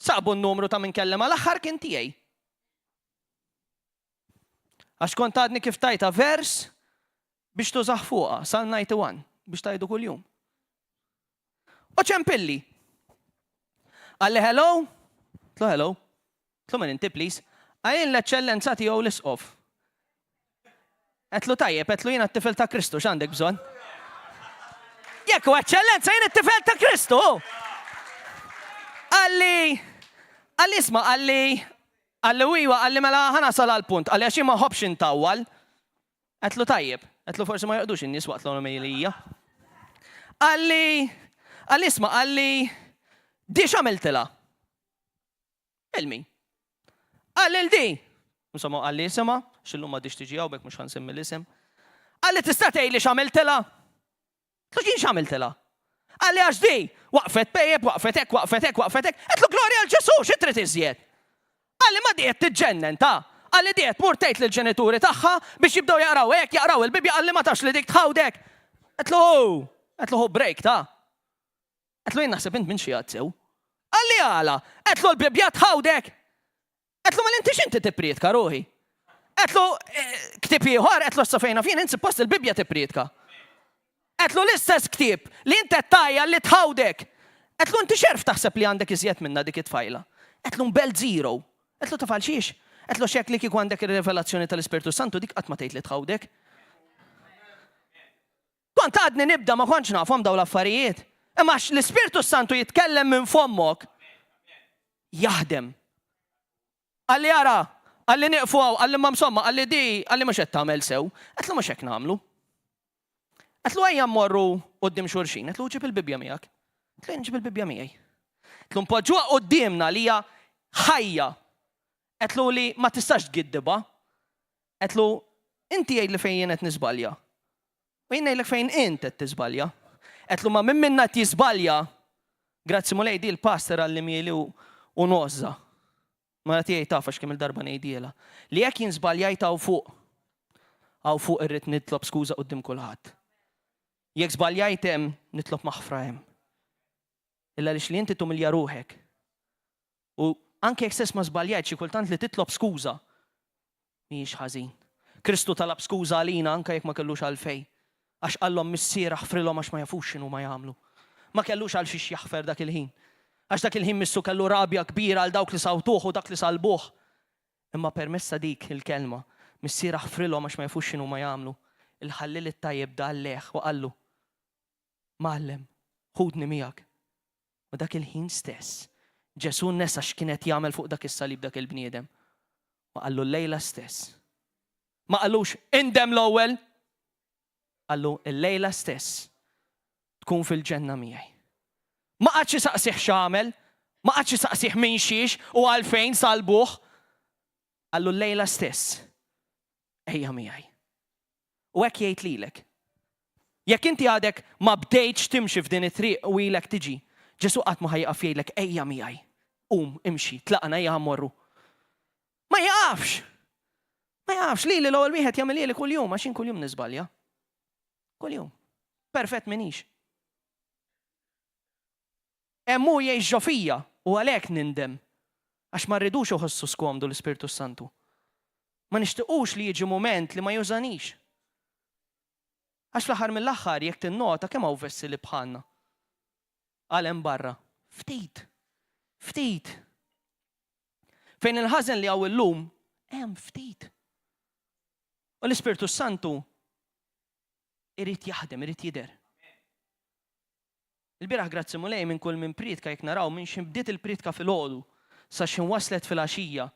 Sabu n-numru ta' min kellem għal-aħħar kien tiegħi. Għax kont għadni kif tajta vers biex tużah fuqha, Psalm 91, biex tgħidu kuljum. U ċempilli. Qalli hello, tlu hello, tlu min inti please, għajin l-eċċellenza tiegħu l-isqof. Għedtlu tajjeb, għedtlu jiena t-tifel ta' Kristu, x'għandek bżonn? Jekk hu eċċellenza jien it-tifel ta' Kristu! Qalli, qalli isma' qalli, qalli u iwa, qalli mela ħa nasal għall-punt, qalli għax jien ma nħobbx intawwal. Għedtlu tajjeb. Għedtlu forsi ma jorqdux in-nies waqt l-omelija. Qalli, qalli isma' qalli, di x'għamiltilha? Ilmi. Qalli l di. Insomma qalli isimha, x'illum m'għadix tiġi hawn b'hekk mhux ħa nsemmi l-isem. Qalli tista' tgħidli x'għamiltilha? Għedtlu jien x'għamiltilha? Qalli għax di, waqfet pejjep, waqfet hekk, waqfet hekk, waqfet hekk. Għedtlu glorja għal Ġesù, xi trid iżjed? Qalli ma di qed tiġġennen ta. Qalli di qed tmur tgħid lill-ġenituri tagħha biex jibdew jaqraw hekk, jaqraw il-Bibbja, qalli ma tafx li dik tħawdek. Għedtlu hu, għedtlu ħu break ta. Għedtlu jien naħseb int m'intx qiegħed sew. Qalli għala? Għedtlu l-Bibbja tħawdek. Għedtlu mela inti x'inti tipprietka ruħi? Għedtlu ktieb ieħor, għedtlu issa fejn naf jien int suppost il-Bibbja tipprietka. Għedtlu l-istess ktieb li int qed tgħajjar li tħawdek. Għedtlu inti x'għerf taħseb li għandek iżjed minnha dik it-tfajla? Għedtlu nbelt zero. Għedtlu taf għal xiex? Għedtlu għax jekk li kieku għandek ir-rivelazzjoni tal-Ispirtu Santu dik qatt ma tgħid li tħawdek. Kont għadni nibda ma kontx nafhom dawn l-affarijiet. Imma għax l-Ispirtu s-Santu jitkellem minn fommok, jaħdem. Qalli ara, qalli nieqfu hawn, qalli imma msomma, qalli di, qalli mhux qed tagħmel sew. Għedtlu mhux hekk nagħmlu. Għedtlu ejja mmorru quddiem xulxin, għedtlu ġib il-Bibbja miegħek. Għedtlu jien nġib il-Bibbja miegħi. Għedtlu npoġġuha quddiemna li hija ħajja. Għedtlu li ma tistax tgiddibha. Għedtlu inti għidli fejn jien qed niżbalja. U jien ngħidlek fejn int qed tiżbalja. Għedtlu ma min minna qed jiżbalja, grazzi Mulej di l-pastor għallimhieli u ngħożżha. Mara tiegħi taf għax kemm-il darba ngħidhielha. Li jekk jien żbaljajt hawn fuq, hawn fuq irrid nitlob skuża quddiem kulħadd. Jekk żbaljajt hemm, nitlob maħfra hemm. Illa għaliex li inti tumilja ruħek U anke jekk stess ma żbaljajt, xi kultant li titlob skuża mhijiex ħażin. Kristu talab skuża għalina anke jekk ma kellux għalfejn. Għax qallhom Missier aħfrilhom għax ma jafux x'inhuma jagħmlu. Ma kellux għal xiex jaħfer dak il-ħin. Għax dak il-ħin missu kellu rabja kbira għal dawk li sawtuh u dak li salbuh. Imma permezz ta' dik il-kelma, Missier aħfrilhom għax ma jafux x'inhuma jagħmlu. Il-ħalliel it-tajjeb dar lejh u qallu, Mgħallem, ħudni miegħek. U dak il-ħin stess, Ġesù nesa x'kien qed jagħmel fuq dak is-salib dak il-bniedem. U qallu llejla stess. Ma qallux, indem l-ewwel! Qallu, illejla stess tkun fil-ġenna miegħi. Ma qagħadx isaqsih x'għamel, ma qagħadx isaqsih minn xiex u għalfejn salbuh. Qallu llejla stess, ejja miegħi. U hekk jgħid lilek. Jekk inti għadek ma bdejtx timxi f'din it-triq u ilek tiġi, Ġesù qatt ma ħa jieqaf jgħidlek ejja miegħi. Qum, imxi, tlaqna ejja ħa mmorru. Ma jieqafx! Ma jieqafx lili l-ewwel wieħed jagħmilhieli kuljum għax jien kuljum niżbalja. Kuljum. Perfett minix. Hemm hu jgħix ġo fija u għalhekk nindem. Għax ma rridux iħossu skomdu l-Ispirtu s-Santu. Ma nixtiqux li jiġi mument li ma jużanix. Għax fl-aħħar mill-aħħar jekk tinnota kemm hawn vessili bħalna. Għal hemm barra. Ftit. Ftit. Fejn il-ħażen li hawn illum hemm ftit. U l-Ispirtu s-Santu irid jaħdem, irid jidher. Il-bieraħ grazzi Mulej minn kull min prietka jekk naraw minn x'ħin bdiet il-prietka filgħodu sa x'ħin waslet filgħaxija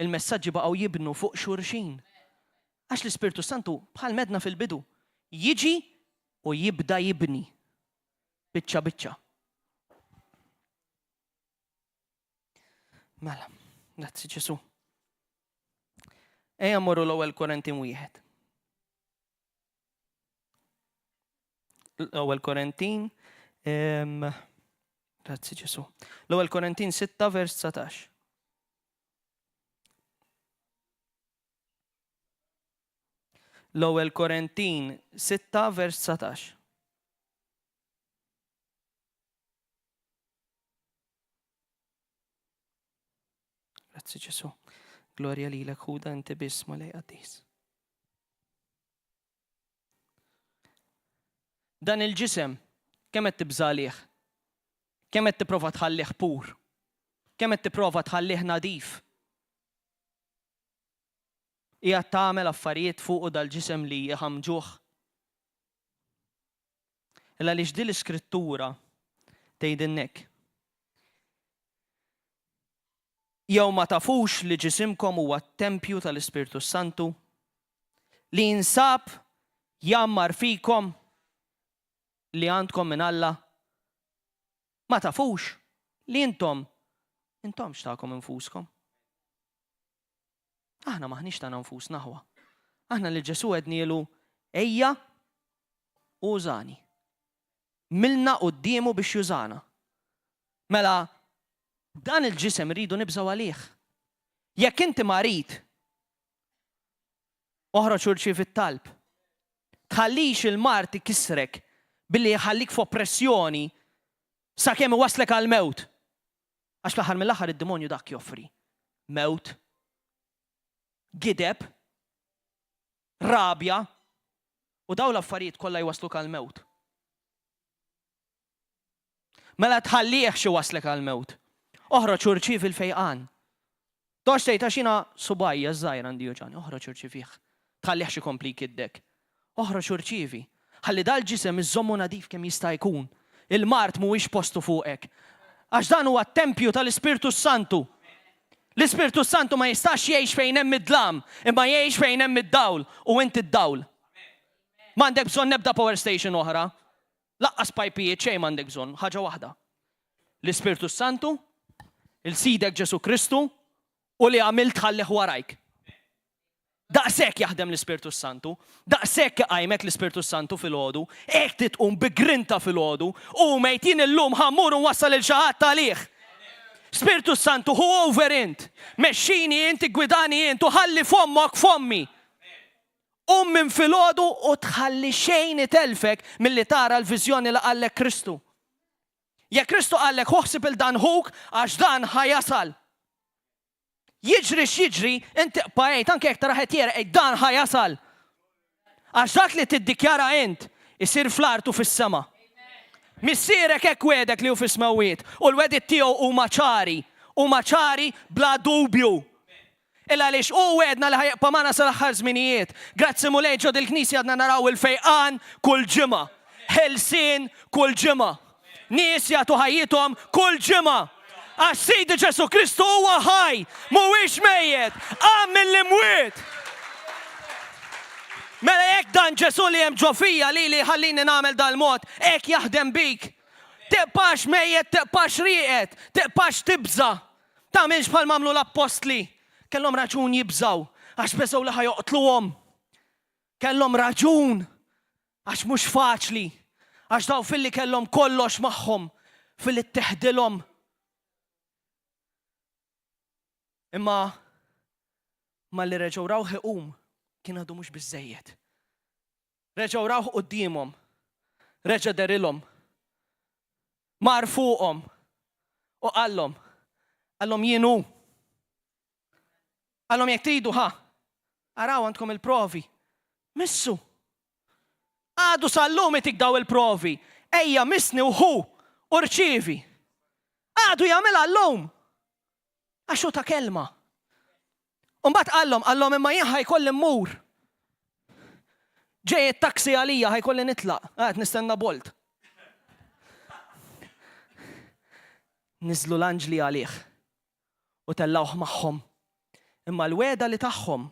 il-messaġġi baqgħu jibnu fuq xulxin. Għax l-Ispirtu Santu bħal m'għedna fil-bidu jiġi u jibda jibni biċċa biċċa. Mela, grazzi Ġesu. Ejja morru l-ewwel Korintin wieħed. L-ewwel Korintin, grazzi Ġesu. L-ewwel Korintin 6 vers 19. L-ewwel Korintin 6 vers 19. Grazzi Ġesu. Glorja lilek ħuda inti biss Mulej qaddis. Dan il-ġisem kemm qed tibża' għalih? Kemm qed tipprova tħallih pur? Kemm qed tipprova tħallih nadif? Qiegħed tagħmel affarijiet fuqu dal-ġisem li jħammġuh? Il għaliex din l-iskrittura tgħidilna hekk. Jew ma tafux li ġisimkom huwa t-tempju tal-Ispirtu s-Santu, li jinsab jgħammar fikom, li għandkom minn Alla? Ma tafux li intom intomx tagħkom infuskom? Aħna m'aħniex tagħna nfusna aħwa. Aħna lil Ġesù għednielu ejja u użani. Milna quddiemu biex jużana. Mela dan il-ġisem irridu nibżgħu għalih. Jekk inti marid, oħroġ u rċievi t-talb. Tħallix il-mard ikissrek billi jħallik f'oppressjoni sakemm iwasslek għall-mewt. Għax fl-aħħar mill-aħħar id-demonju dak joffri. Mewt, gideb, rabja, u dawn l-affarijiet kollha jwassluk għall-mewt. Mela tħallihx iwasslek għall-mewt. Oħroġ u rċievi l-fejqan. Toqgħodx tgħid għax jiena subgħajja żgħir għandi juġgħani, oħroġ u rċivih. Tħallihx ikompli jkiddek. Oħroġ u rċievi. Ħalli dal-ġisem iżżommu nadif kemm jista' jkun. Il-mard mhuwiex postu fuqek. Għax dan huwa t-tempju tal-Ispirtu s-Santu. L-Ispirtu s-Santu ma jistax jgħix fejn hemm id-dlam, imma jgħix fejn hemm id-dawl, u inti d-dawl. M'għandek bżonn ebda power station oħra. Lanqas pajpijiet xejn m'għandek bżonn, ħaġa waħda. L-Ispirtu s-Santu, 'il Sidek Ġesù Kristu, u li għamilt ħallih warajk. Daqshekk jaħdem l-Ispirtu s-Santu, daqshekk iqajmek l-Ispirtu s-Santu filgħodu, hekk trid tqum bi grinta filgħodu, qum għid jien illum ħa mmur u nwassal lil xi ħadd għalih. Spirtu s-Santu ħu over int, mexxini int, iggwidani int u ħalli fommok fommi. Qum minn filgħodu u tħalli xejn itellfek milli tara l-viżjoni li qallek Kristu. Jekk Kristu qallek ħu ħsieb 'il dan ħuk għax dan ħa jasal. Jiġri x'jiġri, inti iqpa' għid, anke jekk tarah qed jegħreq għid dan ħa jasal. Għax dak li tiddikjara int isir fl-art u fis-sema. Missierek hekk wegħdek li hu fis-smewwiet u l-wegħdiet tiegħu huma ċari, huma ċari bla dubju. Il għaliex hu wegħedna li ħa jibqa' magħna sal-aħħar żminijiet. Grazzi Mulej ġo dil-knisja għadna naraw il-fejqan kull ġimgħa. Ħelsien kull ġimgħa. Nies jagħtu ħajjithom kull ġimgħa. Għax Sidi Ġesù Kristu huwa ħaj, mhuwiex mejjet, qam mill-imwiet. Mela jekk dan Ġesù li hemm ġo fija lili jħallini nagħmel dal-mod, hekk jaħdem bik. Tibqax mejjet, tibqax rieqed, tibqax tibża'. Tagħmilx bħalma għamlu l-appostli. Kellhom raġun jibżgħu, għax beżgħu li ħa joqtluhom. Kellhom raġun, għax mhux faċli, għax daw filli kellhom kollox magħhom, filli tteħdilhom. Imma malli reġgħu rawh iqum, kien għadu mhux biżżejjed. Reġgħu rawh quddiemhom. Reġa' dehrilhom. Mar fuqhom u qallhom, qallhom jien hu. Qallhom jekk tridu ħa, araw għandkom il-provi. Missu. Għadu sal-lum itik daw il-provi. Ejja missni u ħu u rċievi. Għadu jagħmilha llum. Għax hu ta' kelma. U mbagħad qallhom, qallhom imma jien ħa jkolli mmur. Ġej it-taxi għalija ħa jkolli nitlaq, qed nistenna Bolt. Niżlu l-anġli għalih u tellgħuh magħhom. Imma l-wegħda li tagħhom,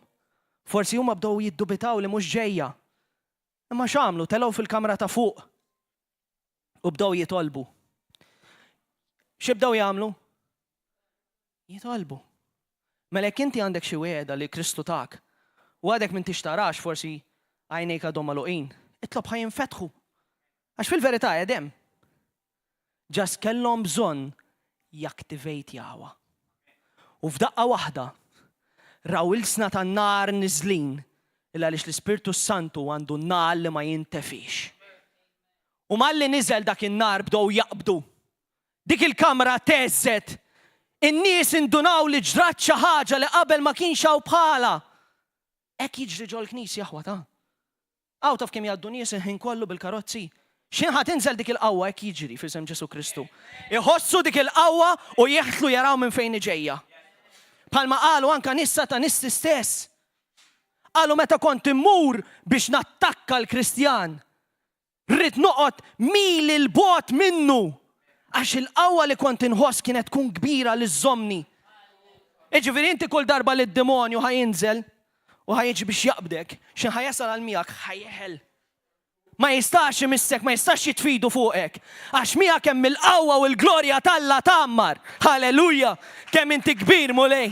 forsi huma bdew jiddubitaw li mhux ġejja. Imma x'għamlu? Telgħu fil-kamra ta' fuq u bdew jitolbu. Xi bdew jagħmlu? Jitolbu. Mela jekk inti għandek xi wegħda li Kristu tak u għadek m'intix tarax forsi għajnejk għadhom magħluqin, itlob ħa jinfetħu. Għax fil-verità qed hemm. Just kellhom bżonn jaktivejtjawha. U f'daqqa waħda raw ilsna tan-nar niżlin il għaliex l-Ispirtu s-Santu għandu nar li ma jintefix. U malli niżel dak in-nar bdew jaqbdu. Dik il-kamra theżżet. In-nies indunaw li ġrat xi ħaġa li qabel ma kienx hawn bħalha. Hekk jiġri ġol-knisja aħwa ta'. Hawn taf kemm jgħaddu nies il-ħin kollu bil-karozzi? X'ħin ħa tinżel dik il-qawwa hekk jiġri f'isem Ġesù Kristu. Iħossu dik il-qawwa u jeħtlu jaraw minn fejn hi ġejja. Bħalma qalu anka nies satanisti stess. Qalu meta kont immur biex nattakka l-Kristjan, Ridt noqgħod mili 'l bogħod minnu għax il-qawwa li kont inħoss kienet tkun kbira li żżommni. Jiġifieri inti kull darba li d-demonju ħa jinżel u ħa jiġi biex jaqbdek, x'ħin ħa jasal għal miegħek ħa jeħel. Ma jistax imissek, ma jistax jitfidu fuqek. Għax miegħek hemm il-qawwa u l-glorja t'Alla tgħammar. Halleluja! Kemm inti kbir, Mulej!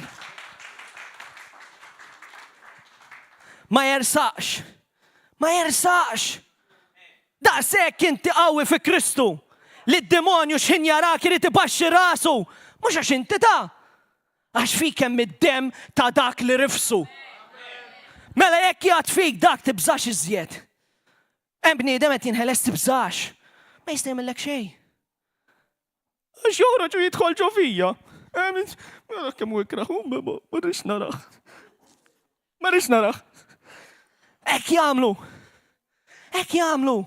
Ma jersaqx. Ma jersaqx! Daqshekk inti qawwi fi Kristu li d-demonju x'ħin jarak irid ibaxxi rasu, mhux għax inti ta', għax fik hemm id-demm ta' dak li rifsu. Mela jekk jgħad fik dak tibżax iżjed. Hemm bniedem qed jinħeles tibżax. Ma jista' jagħmellek xejn. Għax joħroġ u jidħol ġo fija. Mela kemm hu ikrah, ma rridx narah. Ma rridx narah. Hekk jagħmlu. Hekk jagħmlu.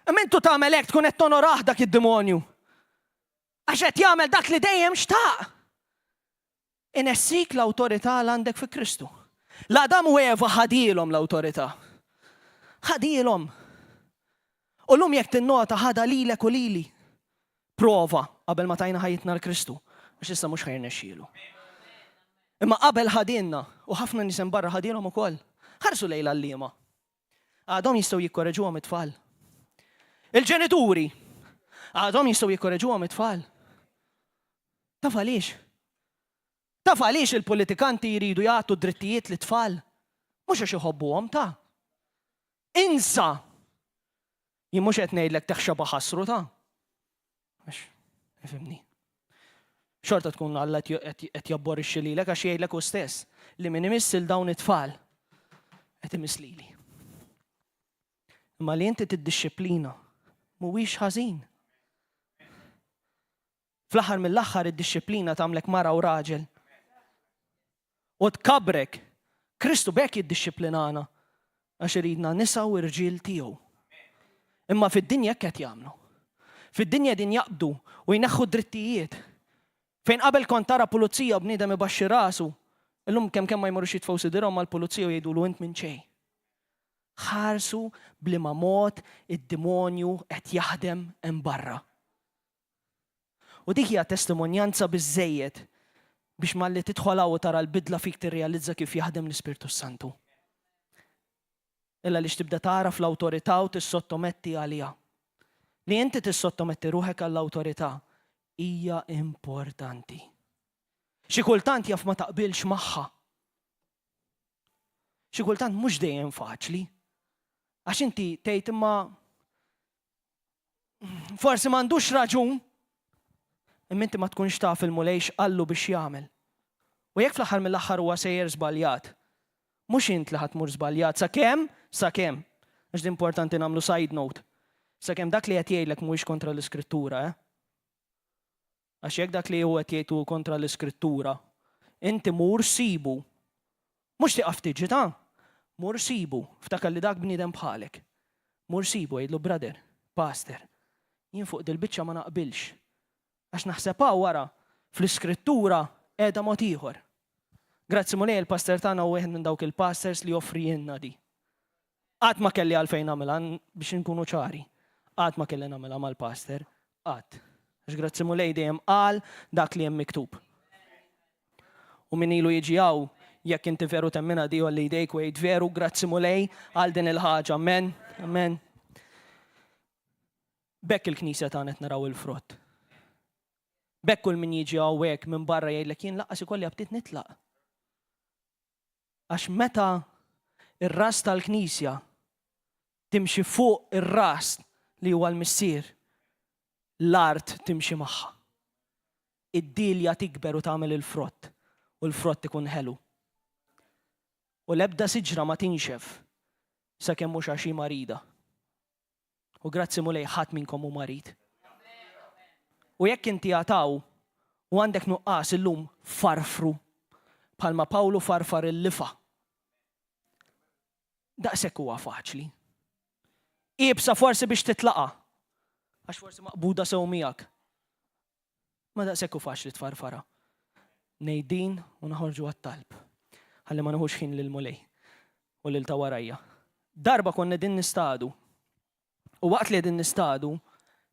Imma intu tagħmel hekk tkun qed tonorah dak id-demonju. Għax qed jagħmel dak li dejjem xtaq. Inessik l-awtorità l għandek fi Kristu. L-Adam u Eva ħadilhom l-awtorità. Ħadilhom. U llum jekk tinnota ħadha lilek u lili. Prova qabel ma tajna ħajjitna 'l Kristu, għax issa mhux ħa jirnexxielu. Imma qabel ħadilna, u ħafna nies hemm barra ħadilhom ukoll. Ħarsu lejn l-għalliema. Għadhom jistgħu jikkoreġuhom it-tfal. Il-ġenituri għadhom jistgħu jikkoreġuhom it-tfal. Taf għaliex? Taf għaliex il-politikanti jridu jagħtu drittijiet lit-tfal? Mhux għax iħobbuhom ta. Insa! Jien mhux qed ngħidlek teħxaba ħasru ta. Għax, ifhimni. Xorta tkun Alla qed jabborixxi lilek għax jgħidlek hu stess li min imiss il dawn it-tfal qed imiss lili. Imma li inti tiddixxiplina mhuwiex ħażin. Fl-aħħar mill-aħħar id-dixxiplina tagħmlek mara u raġel. U tkabbrek. Kristu b'hekk jiddixxiplinana għax iridna nisa u rġiel tiegħu. Imma fid-dinja hekk qed jagħmlu. Fid-dinja din jaqbdu u jneħħu drittijiet. Fejn qabel kont tara pulizija u bniedem ibaxxi rasu, Illum kemm kemm ma jmorrux jitfgħu sidirhom mal-pulizija u jgħidulu int minn xejn. Ħarsu b'liema mod id-dimonju qed jaħdem hemm barra. U dik hija testimonjanza biżżejjed biex malli tidħol hawn u tara l-bidla fik tirrealizza kif jaħdem l-Ispirtu s-Santu. Illa għaliex tibda tagħraf l-awtorità u tissottometti għaliha. Li inti tissottometti ruħek għall-awtorità hija importanti. Xi kultant jaf ma taqbilx magħha. Xi kultant mhux dejjem faċli. Għax inti tgħid imma forsi m'għandux raġun. Imma inti ma tkunx taf il-Mulej x'qallu biex jagħmel. U jekk fl-aħħar mill-aħħar huwa sejjer żbaljat, mhux int li ħa tmur żbaljat sakemm, sakemm, għax din importanti nagħmlu side note, sakemm dak li qed jgħidlek mhuwiex kontra l-Iskrittura, eh? Għax jekk dak li hu qed jgħid hu kontra l-Iskrittura, inti mur sibu. Mhux tieqaf tiġi, ta! Mur sibu. Ftakar li dak bniedem bħalek. Mur sibu, għidlu brother, pastor, jien fuq dil-biċċa ma naqbilx. Għax naħseb hawn wara, fl-Iskrittura qiegħda mod ieħor. Grazzi Mulej il-pastor tagħna hu wieħed minn dawk il-pastors li joffrielna di. Qatt ma kelli għalfejn nagħmilha biex inkunu ċari. Qatt ma kelli nagħmilha mal-pastor. Qatt. Għax grazzi Mulej dejjem qal dak li hemm miktub. U min ilu jiġi hawn, jekk inti veru temminha di għolli jdejk u għid veru grazzi Mulej għal din il-ħaġa. Amen. Amen. B'hekk il-Knisja tagħna qed naraw il-frott. B'hekk kull min jiġi hawnhekk minn barra jgħidlek jien laqqas ikolli aptit nitlaq. Għax meta r-ras tal-Knisja timxi fuq ir-ras li huwa l-Missier, l-art timxi magħha. Id-dielja tikber u tagħmel il-frott, u l-frott ikun ħelu. U l-ebda siġra ma tinxef sakemm mhux għax hi marida. U grazzi Mulej ħadd minnkom hu marid. U jekk inti għad hawn u għandek nuqqas illum farfru bħalma Pawlu farfar il-lifgħa. Daqshekk huwa faċli. Iebsa forsi biex titlaqa' għax forsi maqbuda sew miegħek. Ma daqshekk hu faċli tfarfarha. Ngħid din u noħorġu għat-talb. Ħalli ma nieħux ħin lill-Mulej u lil ta' warajja. Darba konna qegħdin nistadu. U waqt li qegħdin nistadu,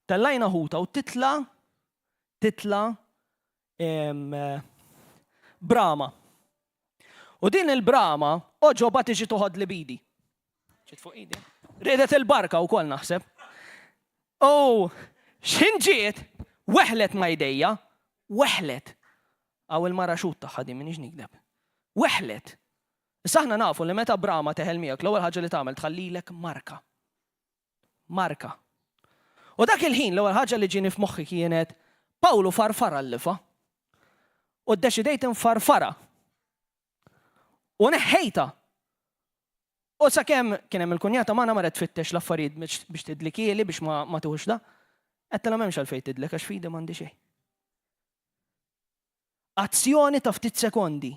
tellajna ħuta u titla' titla' brama. U din il-brama oġoba tiġi toħodli bidi. Ġiet fuq idi. Riedet il-barka wkoll naħseb. U x'ħin ġiet, weħlet ma' jdejja, weħlet. Hawn il-mara xhud tagħha din m'iniex nikdeb. Weħlet. Issa aħna nafu li meta brama teħel miegħek l-ewwel ħaġa li tagħmel tħallilek marka. Marka. U dak il-ħin l-ewwel ħaġa li ġieni f'moħħi kienet Pawlu farfara l-lifa. U ddeċidejt infarfara. U neħħejta. U sakemm kien hemm il-kunjata magħna marret tfittex l-affarijiet biex tidlikieli biex ma ma tieħux da. Għedtilha m'hemmx għalfejn tidlek għax f'idi m'għandi xejn. Azzjoni ta' ftit sekondi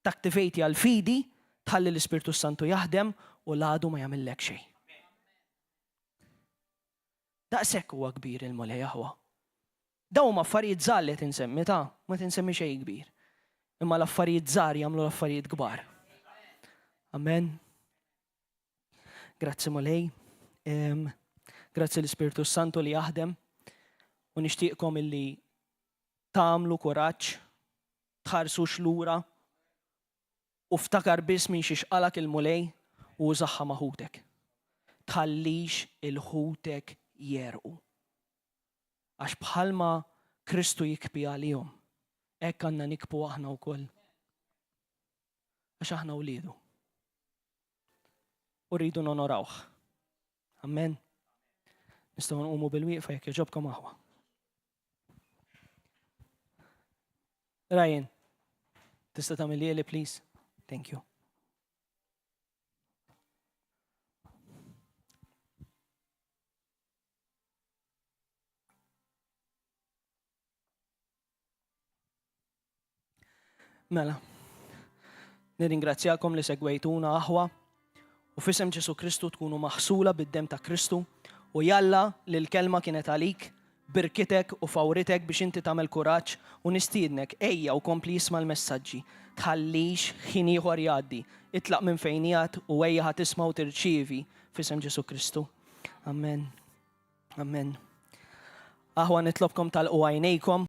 taktivejti għall-fidi, tħalli l-Ispirtu s-Santu jaħdem u l-għadu ma jagħmillek xejn. Daqshekk huwa kbir il-Mulej aħwa. Dawn huma affarijiet żgħar li qed insemmi ta, ma qed insemmi xejn kbir. Imma l-affarijiet żgħar jagħmlu l-affarijiet kbar. Amen. Grazzi Mulej. Grazzi l-Ispirtu Santu li jaħdem u nixtieqkom illi tagħmlu kuraġġ, tħarsux lura u ftakar biss minn xiex qalak il-Mulej u użaħħa ma' ħutek. Tħallix il-ħutek jerqu. Għax bħalma Kristu jikbi għalihom, hekk għandna nikbu aħna wkoll. Għax aħna wliedu. U rridu nonorawh. Amen. Nistgħu nqumu bil-wieqfa jekk jogħġobkom aħwa. Ryan, tista' tagħmilhieli please? Thank you. Mela, nirringrazzjakom li segwejtuna aħwa u f'isem Ġesu Kristu tkunu maħsula bid-dem ta' Kristu u jalla li l-kelma kienet għalik Birkitek u fawritek biex inti tagħmel kuraġġ u nistiednek ejja u kompli isma' l-messaġġi. Tħallix ħin ieħor jgħaddi. Itlaq minn fejn qiegħed u ejja ħa tisma' u tirċievi f'isem Ġesù Kristu. Amen. Amen. Aħwa, nitlobkom tagħlqu għajnejkom.